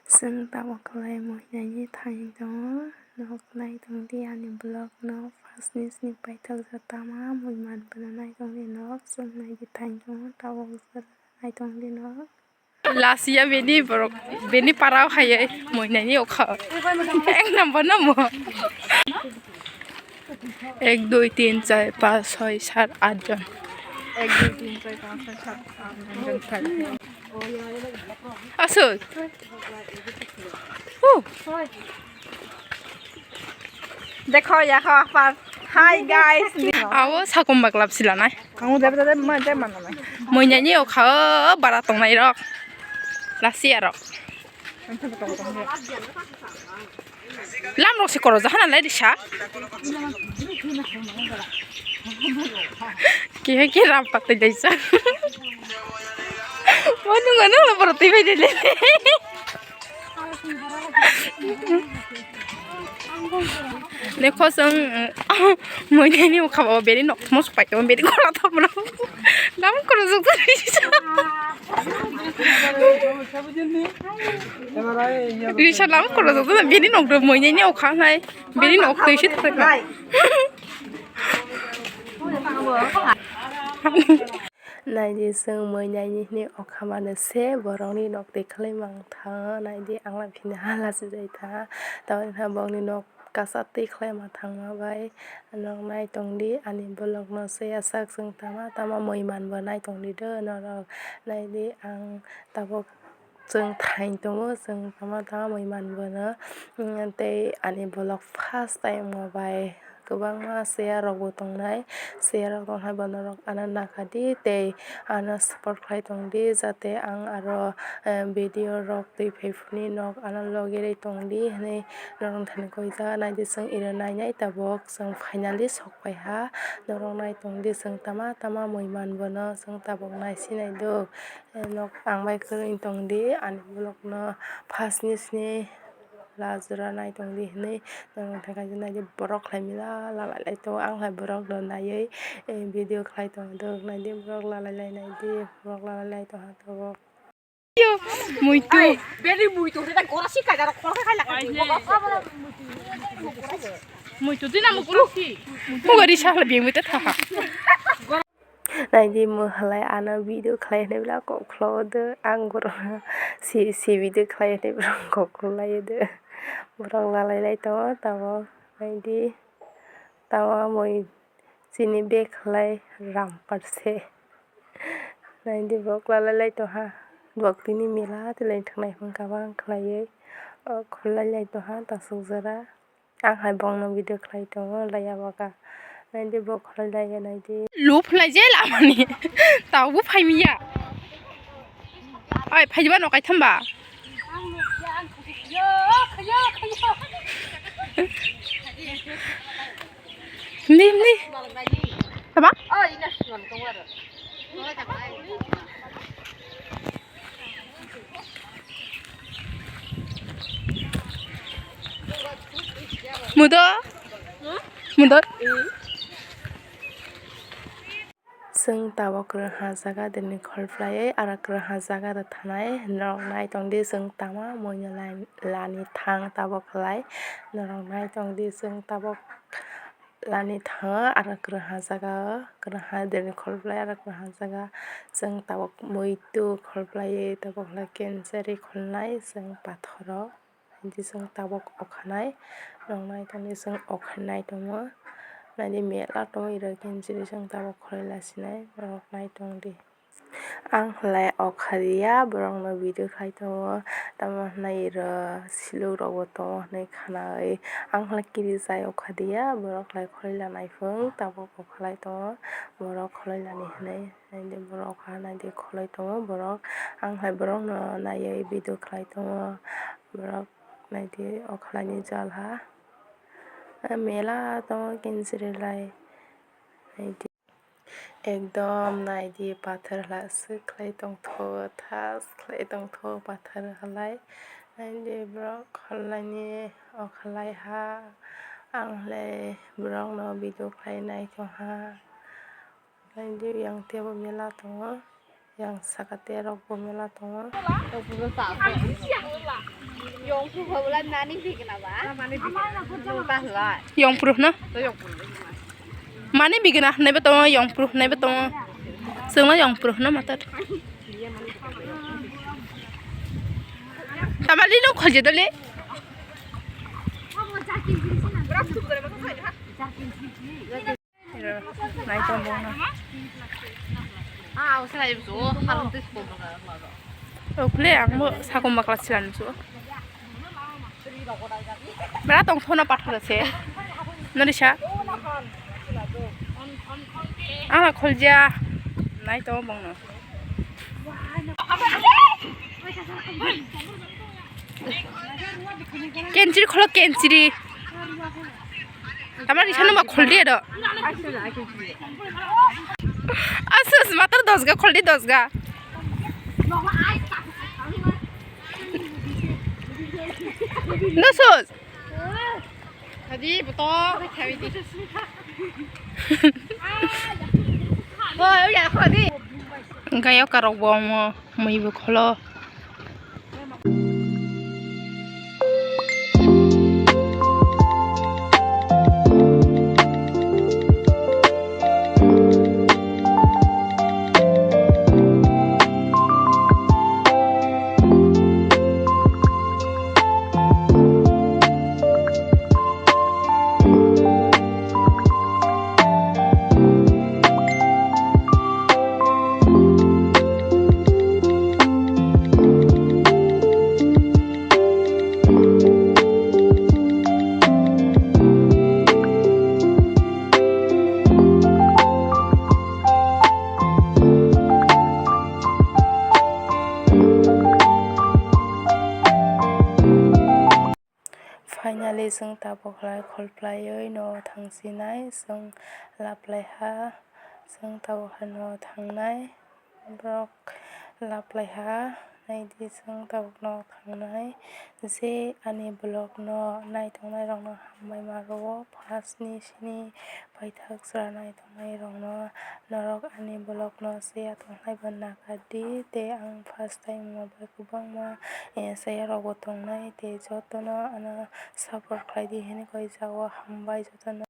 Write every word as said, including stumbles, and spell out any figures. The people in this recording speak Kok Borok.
Chwng tabuk khlai muinani thani tongo. Nok nai tongdi ani vlog no first ni sini paithak jatama muiman bwna nai tongdi nok chwng naidi thani tongo tabuk nai tongdi nok. Lasiya bini borok bini parao hayai muinani okha ek number no mo. Ek, dui, tin, char, panch, choi, sat, at jon. Ek, dui, tin, char, panch, choi, sat, at jon. Aswk. Huh. Dekho, yakho, aphar. Hi, guys. Awo sakom baklap silanai. Ang udah berada mana mana. Muinani okha bara tongnai rok. Lasiya rok. Lam rok se korojak hana lai risa. Kiha kiha ram patai daisa. Wanu ngana lo borok twi bai dele. Nekho chwng muinani okha o beri nok mos pai to beri kola to bro. Lam korojak. Risa lam korojak bini nok do muinani okha nai bini nok twi se thai. Naidi chwng muinani hwnwi okha mano se borokni nok twi khlai mang tha naidi ang laphina hala se jai tha taboni borokni nok kasa twi khlai ma thangma bai. Nok nai tongdi ani vlog no se yasak chwng tama tama muiman bo nai tongdi do norok naidi ang tabuk. Chwng thain tongo, chwng tama tama muiman bono, mm, tei ani vlog first time o bai kwbangma share rok bo tongnai, share rok tongkha bono rok ano nakhadi tei ano support khlai tongdi, jate ang aro, eh, video rok twi phai phuni nok ano logi rwi tongdi hinwi norok thani koi ja naidi chwng iro nainai tabuk chwng finally sok paiha norok nai tongdi chwng tama tama muiman bono chwng tabuk nai sinai do. Nok ang bai kwrwngwi tongdi ani vlog no first ni sini lajra nai tongdi hinwi norok thangkha naidi borok khlai mila lalai lai tongo ang hai borok no naiwi video khlai tongo naidi borok lalai lai naidi borok lalai lai tongha tabuk. Muitu. Beri muitu hita gora si kajar khol khai la. Muitu dina mukuru si. Mugari sahla biyang muitu thaha. Naidi mwhalai ano video khlai hinwi bwla kok khwlao de ang borok si si video khlai hinwi borok kok khwlai de borok lalai lai tongo tabuk naidi tabuk mui chini bag khlai ram parse naidi borok lalai lai tongha borok tini mela tilai thwngnai hwnkha bang khlaiwi o khwlai lai tongha tasuk jora. Ang hai bongno video khlai tongo, laiya baka. Naidi bo khlai laiya naidi. Lub khlai je lamani. Taubo phaimiya. Oi, phaiba no kaithamba. Ni, ni. Tama? Mudo? Mudo? Chwng tabuk kwrwngha jaga dini khol phlaiwi aro kwrwngha jaga rw thanai norok nai tongdi chwng tama muino lani thang tabuk khlai norok nai tongdi chwng tabuk. Lani thango aro kwrwngha jaga o kwrwngha dini khol phlai aro kwrwngha jaga chwng tabuk muitu khol phlaiwi tabuk khlai kensari kholnai chwng pathoro hinti chwng tabuk okhanai norok nai tongdi chwng okhanai tongo naidi mela tongo iro kensari chwng tabuk kholai lasinai norok nai tongdi. Ang khlai okha dia borokno video khai tongo, tamo hwnai iro silok rokbo tongo hwnwi khnaui. Ang khlai kiri chai okha dia borok khlai khoroi lanai phung tabuk okha lai tongo, borok khoroi lani hwnwi. Naidi borok okha naidi khoroi tongo borok, ang khlai borokno naiwi video khlai tongo borok. Naidi okha laini jal ha mela tongo kinchiri lai naidi. Ekdom naidi pathor hala aswk khlai tongthogo, thas khlai tongthogo pathor halai. Naidi borok khorlaini o khlai ha, ang hlai borokno video khlai nai tong ha. Naidi yang teibo mela tongo, yang saka terokbo mela tongo. Yongpru hwno. Mani bigina hwnwi bo tongo, yongpru hwnwi bo tongo. Chwngno yongpru hwno mata. Tamali no khojidole. Nai tong bo na. Okle ang bo sakon bakla silan su. Bera tong thona pathor se. Nori sa. Ang la kholja. Nai tong bong no. Kenchiri kholo kenchiri. Tamar isa numa kholdi do. Asus matar dosga kholdi dosga. Nusus. Tadi betok tadi. Oh ya kholdi. Gayo karok bo omo. Mui bo kholo. Finally, chwng tabuk khlai khol phlaiwi no thangsinai, chwng laplaiha, chwng tabuk hai no thangnai, borok laplaiha, naidi chwng tabuk no thangnai, je ani vlog no naitongnai rok no hambai ma rwo, first ni sini paithak chwra naitongnai rok no, norok ani vlog no share tongkhlai bo nakardi, tei ang first time no bai kwbangma, eh, saya rok bo tongnai tei jotono ano support khlai di hinwi koi jago, hambai jotono.